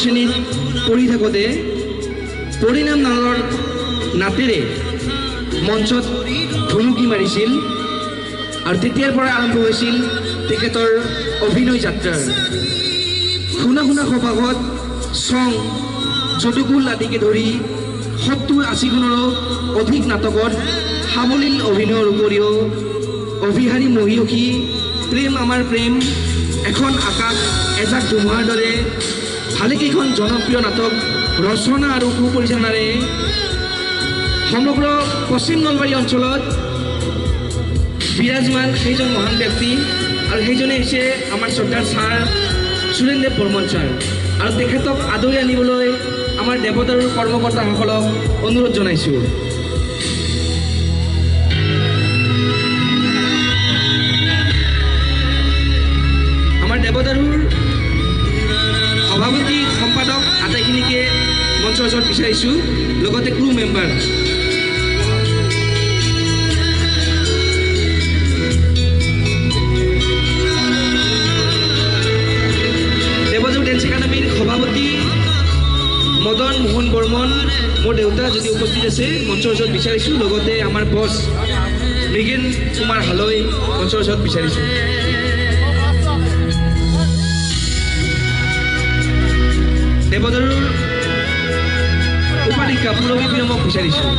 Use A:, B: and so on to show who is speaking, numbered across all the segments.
A: শ্ৰেণীত পঢ়ি থাকোঁতে পৰিণাম নামৰ নাটেৰে মঞ্চত ভুমুকি মাৰিছিল আৰু তেতিয়াৰ পৰা আৰম্ভ হৈছিল তেখেতৰ অভিনয় যাত্ৰাৰ। শুনা শুনা সভাত চং, যদুকুল আদিকে ধৰি 70-80খনৰো অধিক নাটকত সাৱলীল অভিনয়ৰ উপৰিও অভিহাৰী মহিয়সী, প্ৰেম আমাৰ প্ৰেম, এখন আকাশ এজাক ধুমুহাৰ দৰে ভালেকেইখন জনপ্ৰিয় নাটক ৰচনা আৰু সুপৰিচালনাৰে সমগ্ৰ পশ্চিম নলবাৰী অঞ্চলত বিৰাজমান সেইজন মহান ব্যক্তি আৰু সেইজনেই হৈছে আমাৰ শ্ৰদ্ধাৰ ছাৰ সুৰেন্দ্ৰ বৰ্মন ছাৰ। আৰু তেখেতক আদৰি আনিবলৈ আমাৰ দেৱদাৰুৰ কৰ্মকৰ্তাসকলক অনুৰোধ জনাইছোঁ। আমাৰ দেৱদাৰুৰ সভাপতি, সম্পাদক আটাইখিনিকে মঞ্চৰ ওচৰত বিচাৰিছোঁ, লগতে ক্ৰু মেম্বাৰ। দেৱদাৰু ডেন্স একাডেমীৰ সভাপতি মদন মোহন বৰ্মন, মোৰ দেউতা যদি উপস্থিত আছে মঞ্চৰ ওচৰত বিচাৰিছোঁ, লগতে আমাৰ বছ মৃগেন কুমাৰ হালৈ মঞ্চৰ ওচৰত বিচাৰিছোঁ। দেৱদাৰুৰ উপাধ্যক্ষা পূৰবী প্ৰিয়মক বিচাৰিছোঁ।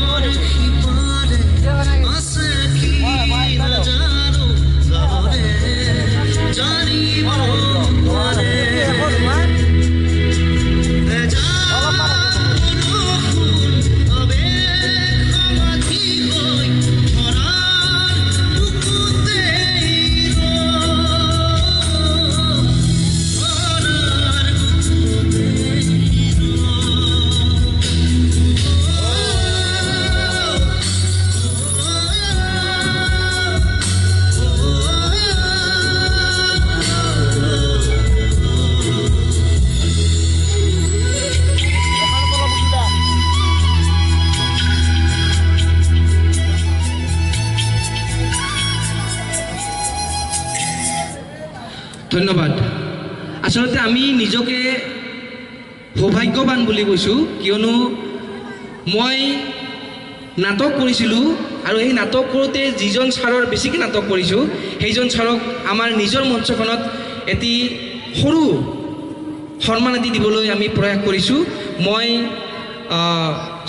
A: ধন্যবাদ। আচলতে আমি নিজকে সৌভাগ্যৱান বুলি কৈছোঁ, কিয়নো মই নাটক কৰিছিলোঁ আৰু সেই নাটক কৰোঁতে যিজন ছাৰৰ বেছিকৈ নাটক কৰিছোঁ সেইজন ছাৰক আমাৰ নিজৰ মঞ্চখনত এটি সৰু সন্মান এটি দিবলৈ আমি প্ৰয়াস কৰিছোঁ। মই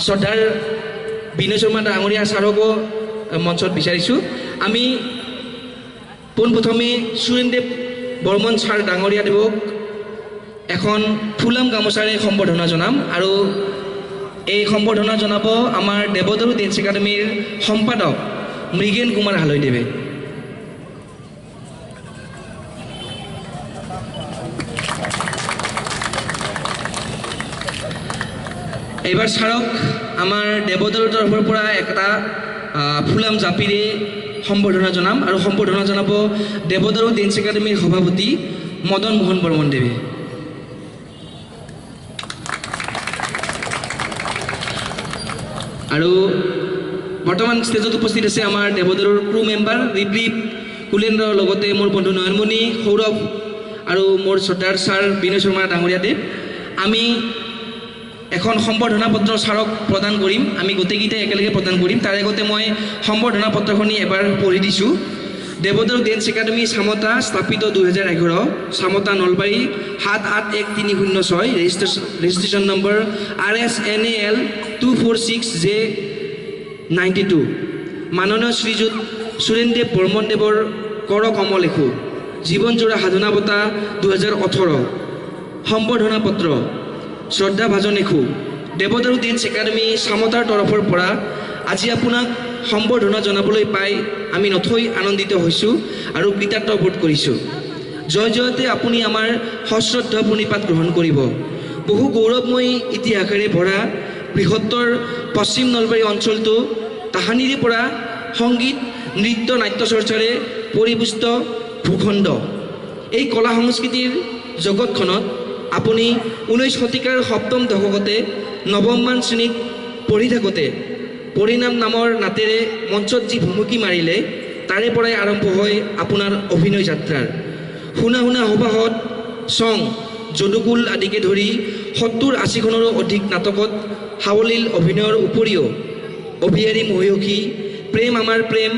A: শ্ৰদ্ধাৰ বিনয় শৰ্মা ডাঙৰীয়া ছাৰকো মঞ্চত বিচাৰিছোঁ। আমি পোনপ্ৰথমে সুৰেন্দ্ৰ বৰ্মন ছাৰ ডাঙৰীয়াদেৱক এখন ফুলাম গামোচাৰে সম্বৰ্ধনা জনাম আৰু এই সম্বৰ্ধনা জনাব আমাৰ দেৱদাৰু ডেন্স একাডেমীৰ সম্পাদক মৃগেন কুমাৰ হালৈদেৱে। এইবাৰ ছাৰক আমাৰ দেৱদাৰুৰ তৰফৰ পৰা এটা ফুলাম জাপিৰে সম্বৰ্ধনা জনাম আৰু সম্বৰ্ধনা জনাব দেৱদাৰু ডেন্স একাডেমীৰ সভাপতি মদন মোহন বৰ্মনদেৱে। আৰু বৰ্তমান ষ্টেজত উপস্থিত আছে আমাৰ দেৱদাৰুৰ ক্ৰু মেম্বাৰ ৰিবৰিপ কুলেন্দ্ৰৰ লগতে মোৰ বন্ধু নয়নমণি, সৌৰভ আৰু মোৰ শ্ৰদ্ধাৰ ছাৰ বিনয় শৰ্মা ডাঙৰীয়াদেৱ। আমি এখন সম্বৰ্ধনা পত্ৰ ছাৰক প্ৰদান কৰিম, আমি গোটেইকেইটাই একেলগে প্ৰদান কৰিম। তাৰ আগতে মই সম্বৰ্ধনা পত্ৰখনি এবাৰ পঢ়ি দিছোঁ। দেৱদাৰু ডেন্স একাডেমী চামতা, স্থাপিত 2011, চামতা Nalbari 781306, registration number RSNAL 246J 92। মাননীয় শ্ৰীযুত সুৰেন্দ্ৰ বৰ্মনদেৱৰ কৰ কমলেখু জীৱনজোৰা সাধনা বঁটা 2018, সম্বৰ্ধনা পত্ৰ, শ্ৰদ্ধা ভাজনেখু। দেৱদাৰু ডেন্স একাডেমী চামতাৰ তৰফৰ পৰা আজি আপোনাক সম্বৰ্ধনা জনাবলৈ পাই আমি নথৈ আনন্দিত হৈছোঁ আৰু কৃতাৰ্থ বোধ কৰিছোঁ। জয় জয়তে আপুনি আমাৰ সশ্ৰদ্ধ প্ৰণিপাত গ্ৰহণ কৰিব। বহু গৌৰৱময়ী ইতিহাসেৰে ভৰা বৃহত্তৰ পশ্চিম নলবাৰী অঞ্চলটো তাহানিৰে পৰা সংগীত, নৃত্য, নাট্য চৰ্চাৰে পৰিপুষ্ট ভূখণ্ড। এই কলা সংস্কৃতিৰ জগতখনত আপুনি 19 শতিকাৰ সপ্তম দশকতে নৱমমান শ্ৰেণীত পঢ়ি থাকোঁতে পৰিণাম নামৰ নাটেৰে মঞ্চত যি ভুমুকি মাৰিলে তাৰে পৰাই আৰম্ভ হয় আপোনাৰ অভিনয় যাত্ৰাৰ। শুনা শুনা সবাহত চং, যদুকুল আদিকে ধৰি 70-80খনৰো অধিক নাটকত সাৱলীল অভিনয়ৰ উপৰিও অভিয়াৰী মহীয়সী, প্ৰেম আমাৰ প্ৰেম,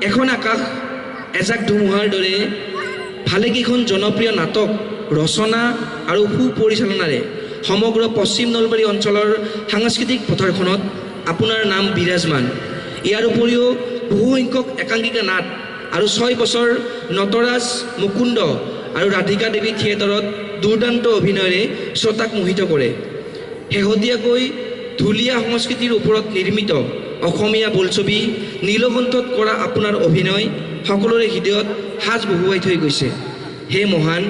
A: এখন আকাশ এজাক ধুমুহাৰ দৰে ভালেকেইখন জনপ্ৰিয় নাটক ৰচনা আৰু সুপৰিচালনাৰে সমগ্ৰ পশ্চিম নলবাৰী অঞ্চলৰ সাংস্কৃতিক পথাৰখনত আপোনাৰ নাম বিৰাজমান। ইয়াৰ উপৰিও বহুসংখ্যক একাংকিকা নাট আৰু 6 বছৰ নটৰাজ মুকুন্দ আৰু ৰাধিকা দেৱী থিয়েটাৰত দুৰ্দান্ত অভিনয়েৰে শ্ৰোতাক মোহিত কৰে। শেহতীয়াকৈ ঢুলীয়া সংস্কৃতিৰ ওপৰত নিৰ্মিত অসমীয়া বোলছবি নীলকণ্ঠত কৰা আপোনাৰ অভিনয় সকলোৰে হৃদয়ত সাজ বহুৱাই থৈ গৈছে। হে মহান,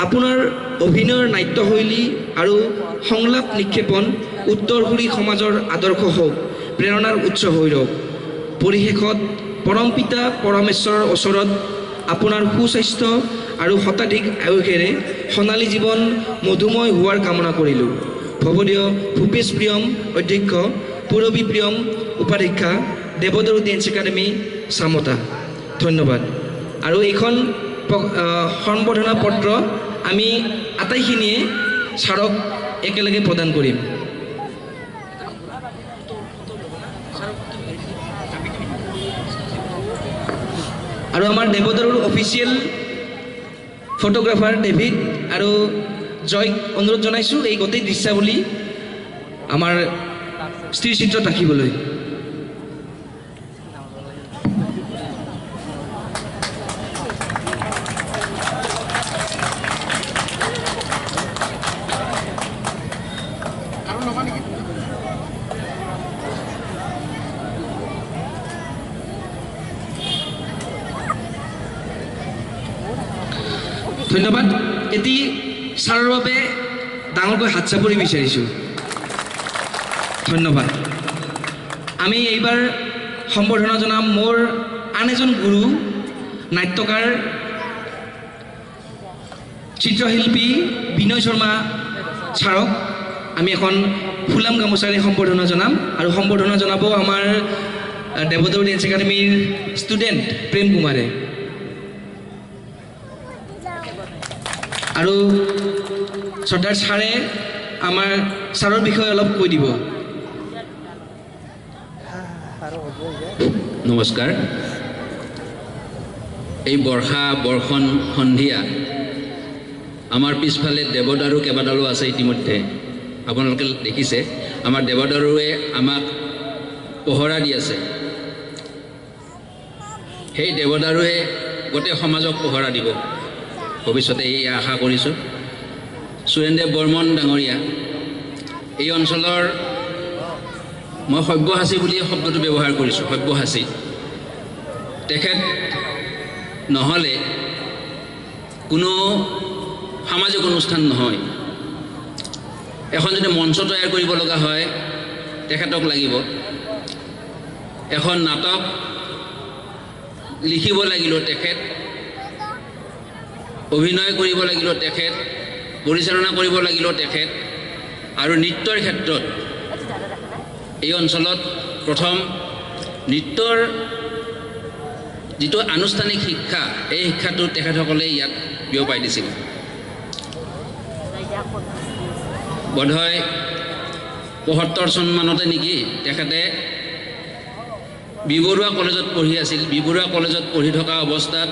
A: আপোনাৰ অভিনয়ৰ নাট্যশৈলী আৰু সংলাপ নিক্ষেপণ উত্তৰসূৰী সমাজৰ আদৰ্শ হওক, প্ৰেৰণাৰ উৎস হৈ ৰওক। পৰিশেষত পৰমপিতা পৰমেশ্বৰৰ ওচৰত আপোনাৰ সুস্বাস্থ্য আৰু শতাধিক আয়ুসেৰে সোণালী জীৱন মধুময় হোৱাৰ কামনা কৰিলোঁ। ভৱদীয় ভূপেশ প্ৰিয়ম অধ্যক্ষ, পূৰবী প্ৰিয়ম উপাধ্যক্ষা, দেৱদাৰু ডেন্স একাডেমী, চামতা। ধন্যবাদ। আৰু এইখন সম্বৰ্ধনা পত্ৰ আমি আটাইখিনিয়ে ছাৰক একেলগে প্ৰদান কৰিম। আৰু আমাৰ দেৱদাৰুৰ অফিচিয়েল ফটোগ্ৰাফাৰ ডেভিড আৰু জয়ক অনুৰোধ জনাইছোঁ এই গোটেই দৃশ্যাৱলী আমাৰ স্থিৰ চিত্ৰত ৰাখিবলৈ। ধন্যবাদ। এটি ছাৰৰ বাবে ডাঙৰকৈ হাত চাপৰি বিচাৰিছোঁ। ধন্যবাদ। আমি এইবাৰ সম্বৰ্ধনা জনাম মোৰ আন এজন গুৰু, নাট্যকাৰ, চিত্ৰশিল্পী বিনয় শৰ্মা ছাৰক আমি এখন ফুলাম গামোচাৰে সম্বৰ্ধনা জনাম। আৰু সম্বৰ্ধনা জনাব আমাৰ দেৱদাৰু ডেন্স একাডেমীৰ ষ্টুডেণ্ট প্ৰেম কুমাৰে। আৰু শ্ৰদ্ধাৰ ছাৰে আমাৰ ছাৰৰ বিষয়ে অলপ কৈ দিব।
B: নমস্কাৰ। এই বৰ্ষা বৰ্ষণ সন্ধিয়া আমাৰ পিছফালে দেৱদাৰু কেইবাডালো আছে, ইতিমধ্যে আপোনালোকে দেখিছে। আমাৰ দেৱদাৰুৱে আমাক পহৰা দি আছে। সেই দেৱদাৰুৱে গোটেই সমাজক পহৰা দিব ভৱিষ্যতে, এই আশা কৰিছোঁ। সুৰেন্দ্ৰ বৰ্মন ডাঙৰীয়া এই অঞ্চলৰ, মই সব্যসাচী বুলি শব্দটো ব্যৱহাৰ কৰিছোঁ, সব্যসাচী। তেখেত নহ'লে কোনো সামাজিক অনুষ্ঠান নহয়। এখন যদি মঞ্চ তৈয়াৰ কৰিব লগা হয় তেখেতক লাগিব, এখন নাটক লিখিব লাগিলেও তেখেত, অভিনয় কৰিব লাগিলেও তেখেত, পৰিচালনা কৰিব লাগিলেও তেখেত, আৰু নৃত্যৰ ক্ষেত্ৰত এই অঞ্চলত প্ৰথম নৃত্যৰ যিটো আনুষ্ঠানিক শিক্ষা, এই শিক্ষাটো তেখেতসকলে ইয়াত বিয়পাই দিছিল। বোধহয় ৭৫ চনমানতে নেকি তেখেতে বি বৰুৱা কলেজত পঢ়ি আছিল। বি বৰুৱা কলেজত পঢ়ি থকা অৱস্থাত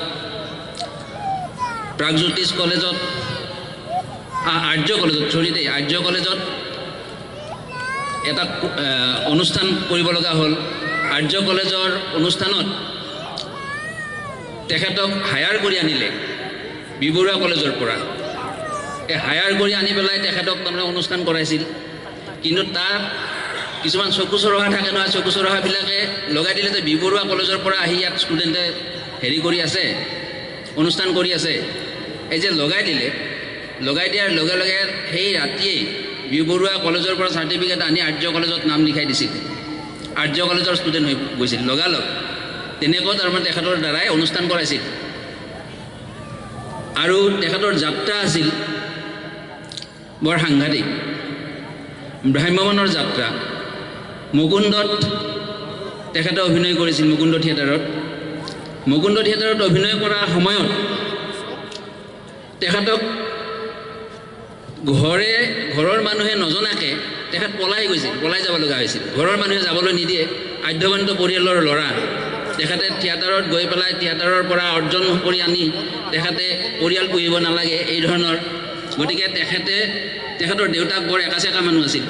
B: প্ৰাগজ্যোতিষ কলেজত, আৰ্য কলেজত, চৰি দেই, আৰ্য কলেজত এটা অনুষ্ঠান কৰিব লগা হ'ল। আৰ্য কলেজৰ অনুষ্ঠানত তেখেতক হায়াৰ কৰি আনিলে বি বৰুৱা কলেজৰ পৰা। এই হায়াৰ কৰি আনি পেলাই তেখেতক তাৰমানে অনুষ্ঠান কৰাইছিল। কিন্তু তাত কিছুমান চকু চৰহা থাকে নহয়, চকু চৰহাবিলাকে লগাই দিলে যে বি বৰুৱা কলেজৰ পৰা আহি ইয়াত ষ্টুডেণ্টে হেৰি কৰি আছে, অনুষ্ঠান কৰি আছে। এই যে লগাই দিলে, লগাই দিয়াৰ লগে লগে সেই ৰাতিয়েই বি বৰুৱা কলেজৰ পৰা চাৰ্টিফিকেট আনি আৰ্য কলেজত নাম লিখাই দিছিল। আৰ্য কলেজৰ ষ্টুডেণ্ট হৈ গৈছিল লগালগ। তেনেকুৱা তাৰমানে তেখেতৰ দ্বাৰাই অনুষ্ঠান কৰাইছিল। আৰু তেখেতৰ যাত্ৰা আছিল বৰ সাংঘাতিক, ভ্ৰাম্যমানৰ যাত্ৰা। মুকুন্দত তেখেতে অভিনয় কৰিছিল, মুকুন্দ থিয়েটাৰত। মুকুন্দ থিয়েটাৰত অভিনয় কৰাৰ সময়ত তেখেতক ঘৰৰ মানুহে নজনাকৈ তেখেত পলাই গৈছিল, পলাই যাব লগা হৈছিল। ঘৰৰ মানুহে যাবলৈ নিদিয়ে, আঢ্যৱন্ত পৰিয়ালৰ ল'ৰা। তেখেতে থিয়েটাৰত গৈ পেলাই থিয়েটাৰৰ পৰা অৰ্জন কৰি আনি তেখেতে পৰিয়াল পুহিব নালাগে এই ধৰণৰ। গতিকে তেখেতৰ দেউতাক বৰ একাচেকা মানুহ আছিল,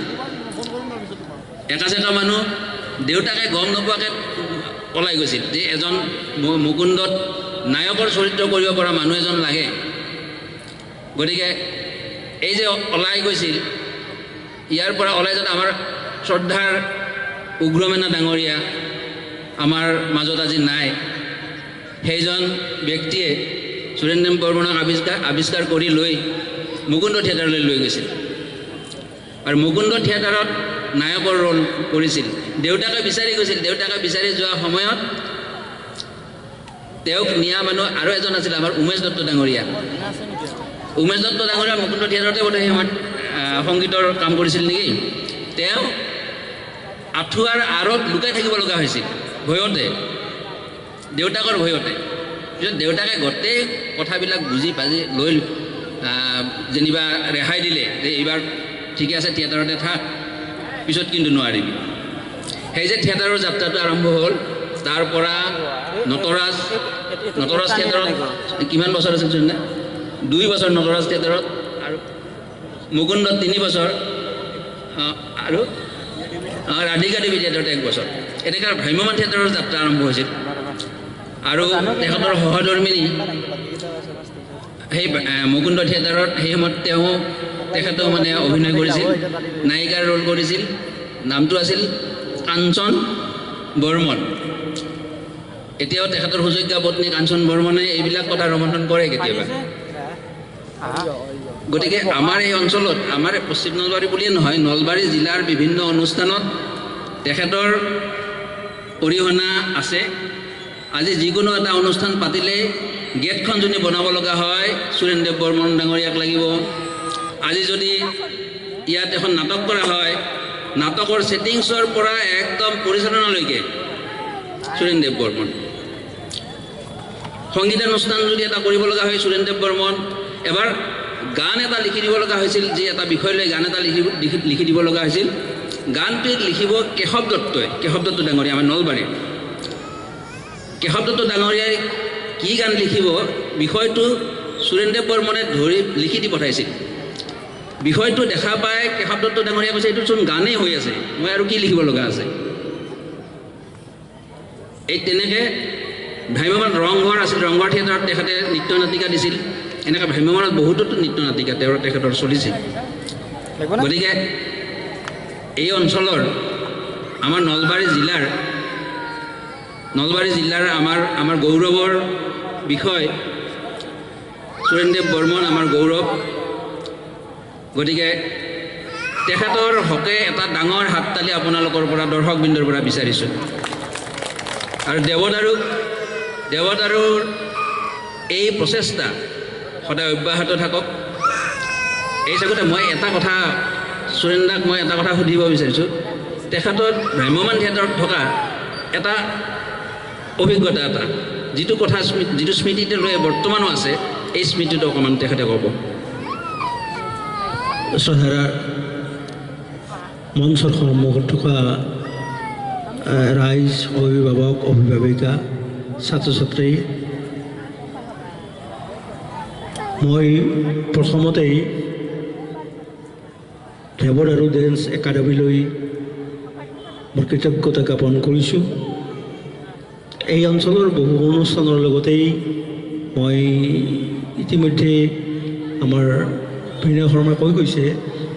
B: একাচেকা মানুহ। দেউতাকে গম নোপোৱাকৈ পলাই গৈছিল যে এজন মুকুন্দত নায়কৰ চৰিত্ৰ কৰিব পৰা মানুহ এজন লাগে। গতিকে এই যে ওলাই গৈছিল, ইয়াৰ পৰা ওলাই যাওঁতে আমাৰ শ্ৰদ্ধাৰ উগ্ৰমেনা ডাঙৰীয়া আমাৰ মাজত আজি নাই, সেইজন ব্যক্তিয়ে সুৰেন্দ্ৰ বৰ্মনক আৱিষ্কাৰ কৰি লৈ মুকুন্দ থিয়েটাৰলৈ লৈ গৈছিল আৰু মুকুন্দ থিয়েটাৰত নায়কৰ ৰোল কৰিছিল। দেউতাকে বিচাৰি গৈছিল, দেউতাকে বিচাৰি যোৱা সময়ত তেওঁক নিয়া মানুহ আৰু এজন আছিল আমাৰ উমেশ দত্ত ডাঙৰীয়া। উমেশ দত্ত ডাঙৰীয়া মুকুন্দ থিয়েটাৰতে বোধহয় সেই সময়ত সংগীতৰ কাম কৰিছিল নেকি। তেওঁ আঁঠুৱাৰ আঁৰত লুকাই থাকিব লগা হৈছিল ভয়তে, দেউতাকৰ ভয়তে। পিছত দেউতাকে গোটেই কথাবিলাক বুজি বাজি লৈ যেনিবা ৰেহাই দিলে যে এইবাৰ ঠিকে আছে থিয়েটাৰতে থাক, পিছত কিন্তু নোৱাৰিবি। সেই যে থিয়েটাৰৰ যাত্ৰাটো আৰম্ভ হ'ল, তাৰ পৰা নটৰাজ থিয়েটাৰত কিমান বছৰ আছিল চোন, 2 বছৰ নটৰাজ থিয়েটাৰত, আৰু মুকুন্দত 3 বছৰ, আৰু ৰাধিকা দেৱী থিয়েটাৰত 1 বছৰ। এনেকৈ ভ্ৰাম্যমাণ থিয়েটাৰৰ যাত্ৰা আৰম্ভ হৈছিল। আৰু তেখেতৰ সহধৰ্মিনী সেই মুকুন্দ থিয়েটাৰত সেই সময়ত তেখেতেও মানে অভিনয় কৰিছিল, নায়িকাৰ ৰোল কৰিছিল। নামটো আছিল কাঞ্চন বৰ্মন। এতিয়াও তেখেতৰ সুযোগ্য পত্নী কাঞ্চন বৰ্মনে এইবিলাক কথা ৰমন্থন কৰে কেতিয়াবা। গতিকে আমাৰ এই অঞ্চলত, আমাৰ পশ্চিম নলবাৰী বুলিয়ে নহয়, নলবাৰী জিলাৰ বিভিন্ন অনুষ্ঠানত তেখেতৰ অৰিহণা আছে। আজি যিকোনো এটা অনুষ্ঠান পাতিলে গেটখন যদি বনাব লগা হয় সুৰেন্দ্ৰ বৰ্মন ডাঙৰীয়াক লাগিব। আজি যদি ইয়াত এখন নাটক কৰা হয়, নাটকৰ ছেটিংছৰ পৰা একদম পৰিচালনালৈকে সুৰেন্দ্ৰ বৰ্মন। সংগীতানুষ্ঠান যদি এটা কৰিব লগা হয় সুৰেন্দ্ৰ বৰ্মন। এবাৰ গান এটা লিখি দিব লগা হৈছিল, যি এটা বিষয় লৈ গান এটা লিখি দিব লগা হৈছিল। গানটোত লিখিব কেশৱ দত্তই, কেশৱ দত্ত ডাঙৰীয়া আমাৰ নলবাৰীৰ। কেশৱ দত্ত ডাঙৰীয়াই কি গান লিখিব বিষয়টো সুৰেন্দ্ৰ বৰ্মনে ধৰি লিখি দি পঠাইছিল। বিষয়টো দেখা পাই কেশৱ দত্ত ডাঙৰীয়াই কৈছে এইটোচোন গানেই হৈ আছে, মই আৰু কি লিখিব লগা আছে। এই তেনেকৈ ভ্ৰাম্যমাণ ৰংঘৰ আছিল, ৰংঘৰ থিয়েটাৰত তেখেতে নৃত্য নাটিকা দিছিল। এনেকৈ ভ্ৰাম্যমাণত বহুতো নৃত্য নাটিকা তেখেতৰ চলিছিল। গতিকে এই অঞ্চলৰ আমাৰ নলবাৰী জিলাৰ আমাৰ গৌৰৱৰ বিষয় সুৰেন্দ্ৰ বৰ্মন আমাৰ গৌৰৱ। গতিকে তেখেতৰ হকে এটা ডাঙৰ হাততালি আপোনালোকৰ পৰা, দৰ্শকবৃন্দৰ পৰা বিচাৰিছোঁ। আৰু দেৱদাৰুৰ এই প্ৰচেষ্টা সদায় অব্যাহত থাকক। এই চাগতে মই এটা কথা সুৰেন্দ্ৰাক মই এটা কথা সুধিব বিচাৰিছোঁ। তেখেতৰ ভ্ৰাম্যমাণ থিয়েটাৰত থকা এটা অভিজ্ঞতা এটা, যিটো কথা যিটো স্মৃতিতে লৈ বৰ্তমানো আছে, এই স্মৃতিটো অকণমান তেখেতে ক'ব।
C: শ্ৰদ্ধাৰ মঞ্চৰ সন্মুখত থকা ৰাইজ, অভিভাৱক, অভিভাৱিকা, ছাত্ৰ ছাত্ৰী, মই প্ৰথমতেই দেৱদাৰু ডেন্স একাডেমীলৈ মোৰ কৃতজ্ঞতা জ্ঞাপন কৰিছোঁ। এই অঞ্চলৰ বহু অনুষ্ঠানৰ লগতেই মই ইতিমধ্যে আমাৰ বিনয় শৰ্মাই কৈ গৈছে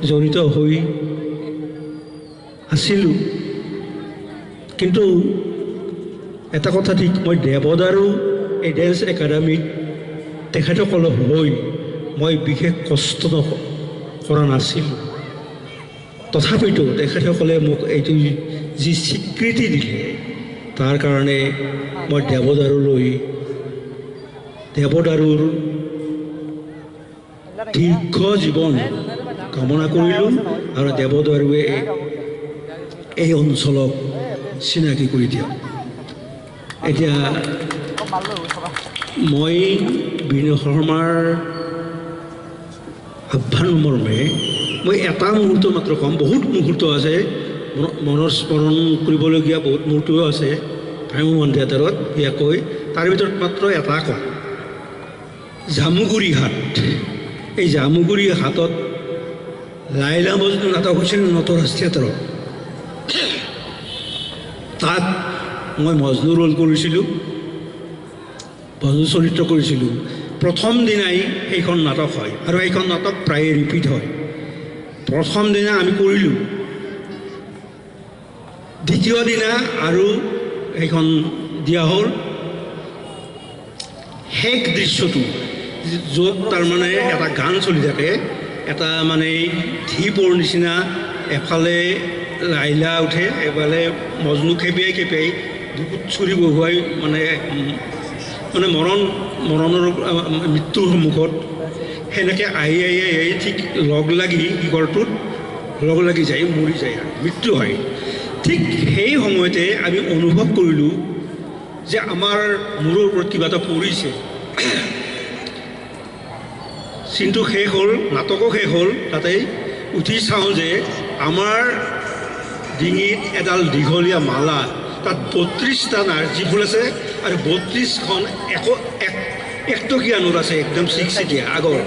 C: জড়িত হৈ আছিলোঁ। কিন্তু এটা কথা ঠিক, মই দেৱদাৰু এই ডেন্স একাডেমীত তেখেতসকলৰ হৈ মই বিশেষ কষ্ট কৰা নাছিলোঁ। তথাপিতো তেখেতসকলে মোক এইটো যি স্বীকৃতি দিলে তাৰ কাৰণে মই দেৱদাৰুৰ দীৰ্ঘ জীৱন কামনা কৰিলোঁ আৰু দেৱদাৰুৱে এই অঞ্চলক চিনাকি কৰি দিয়ক। এতিয়া মই বিনয় শৰ্মাৰ আহ্বান মৰ্মে মই এটা মুহূৰ্ত মাত্ৰ ক'ম। বহুত মুহূৰ্ত আছে, মনৰ স্মৰণ কৰিবলগীয়া বহুত মুহূৰ্তও আছে ভ্ৰাম্যমাণ থিয়েটাৰত বিশেষকৈ, তাৰ ভিতৰত মাত্ৰ এটা কম। জামুগুৰি হাট, এই জামুগুৰি হাটত লাইলা মজনু নাটক হৈছিল নটৰাজ থিয়েটাৰত। তাত মই মজনু ৰোল কৰিছিলোঁ, মজনু চৰিত্ৰ কৰিছিলোঁ। প্ৰথম দিনাই সেইখন নাটক হয় আৰু সেইখন নাটক প্ৰায়ে ৰিপিট হয়। প্ৰথম দিনা আমি কৰিলোঁ, দ্বিতীয় দিনা আৰু সেইখন দিয়া হ'ল। শেষ দৃশ্যটো য'ত তাৰমানে এটা গান চলি থাকে, এটা মানে ঢিপৰ নিচিনা, এফালে লাইলা উঠে, এফালে মজনু খেপিয়াই খেপিয়াই বুকুত চুৰি বহুৱাই মানে মানে মৰণৰ মৃত্যুৰ সন্মুখত সেনেকৈ আহি আহি আহি আহি ঠিক লগ লাগি শিখৰটোত লগ লাগি যায়, মৰি যায় আৰু মৃত্যু হয়। ঠিক সেই সময়তে আমি অনুভৱ কৰিলোঁ যে আমাৰ মূৰৰ ওপৰত কিবা এটা পৰিছে। চিনটো শেষ হ'ল, নাটকো শেষ হ'ল, তাতেই উঠি চাওঁ যে আমাৰ ডিঙিত এডাল দীঘলীয়া মালা, তাত 32টা নাৰ্জী ফুল আছে আৰু 32খন একটকীয়া নোট আছে, একদম চিকচিকীয়া আগৰ।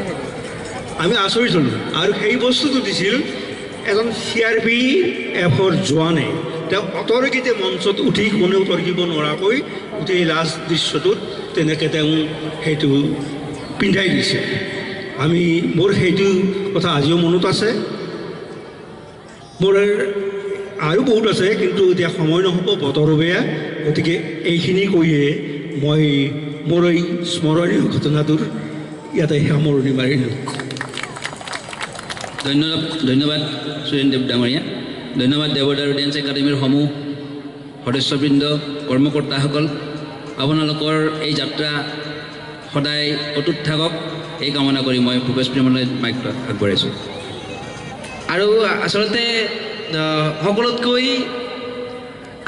C: আমি আচৰিত হ'লোঁ। আৰু সেই বস্তুটো দিছিল এজন CRPFৰ জোৱানে। তেওঁ অতৰ্কিতে মঞ্চত উঠি কোনেও তৰ্কিব নোৱাৰাকৈ উঠি লাষ্ট দৃশ্যটোত তেনেকৈ তেওঁ সেইটো পিন্ধাই দিছে। আমি মোৰ সেইটো কথা আজিও মনত আছে। মোৰ আৰু বহুত আছে, কিন্তু এতিয়া সময় নহ'ব, বতৰো বেয়া, গতিকে এইখিনি কৈয়ে মই মোৰ এই স্মৰণীয় ঘটনাটোৰ ইয়াতে সামৰণি মাৰিলোঁ।
B: ধন্যবাদ, ধন্যবাদ সুৰেন দেৱ ডাঙৰীয়া। ধন্যবাদ দেৱদাৰু ডেন্স একাডেমীৰ সমূহ সদস্যবৃন্দ, কৰ্মকৰ্তাসকল। আপোনালোকৰ এই যাত্ৰা সদায় অটুট থাকক এই কামনা কৰি মই ভূপেশ প্ৰেমলৈ মাইকটো আগবঢ়াইছোঁ।
A: আৰু আচলতে সকলোতকৈ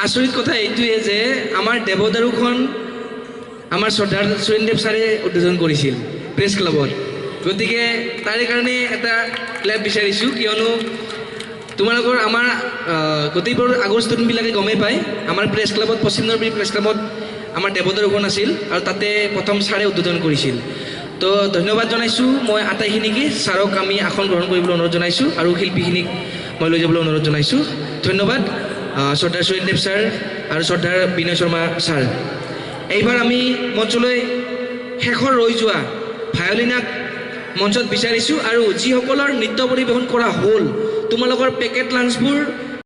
A: আচৰিত কথা এইটোৱে যে আমাৰ দেৱদাৰুখন আমাৰ শ্ৰদ্ধাৰ সুৰেন দেৱ ছাৰে উদ্বোধন কৰিছিল প্ৰেছ ক্লাবত। গতিকে তাৰে কাৰণে এটা ক্লেপ বিচাৰিছোঁ, কিয়নো তোমালোকৰ আমাৰ গোটেইবোৰ আগৰ ষ্টুডেণ্টবিলাকে গমেই পায়, আমাৰ প্ৰেছ ক্লাবত, পশ্চিম নলবাৰী প্ৰেছ ক্লাবত আমাৰ দেৱদাৰুখন আছিল আৰু তাতে প্ৰথম ছাৰে উদ্বোধন কৰিছিল। তো ধন্যবাদ জনাইছোঁ মই আটাইখিনিকে। ছাৰক আমি আসন গ্ৰহণ কৰিবলৈ অনুৰোধ জনাইছোঁ আৰু শিল্পীখিনিক মই লৈ যাবলৈ অনুৰোধ জনাইছোঁ। ধন্যবাদ শ্ৰদ্ধাৰ সুৰেন দেৱ ছাৰ আৰু শ্ৰদ্ধাৰ বিনয় শৰ্মা ছাৰ। এইবাৰ আমি মঞ্চলৈ শেষৰ ৰৈ যোৱা ভায়লিনাক মঞ্চত বিচাৰিছোঁ। আৰু যিসকলৰ নৃত্য পৰিৱেশন কৰা হ'ল, তোমালোকৰ পেকেট লাঞ্চবোৰ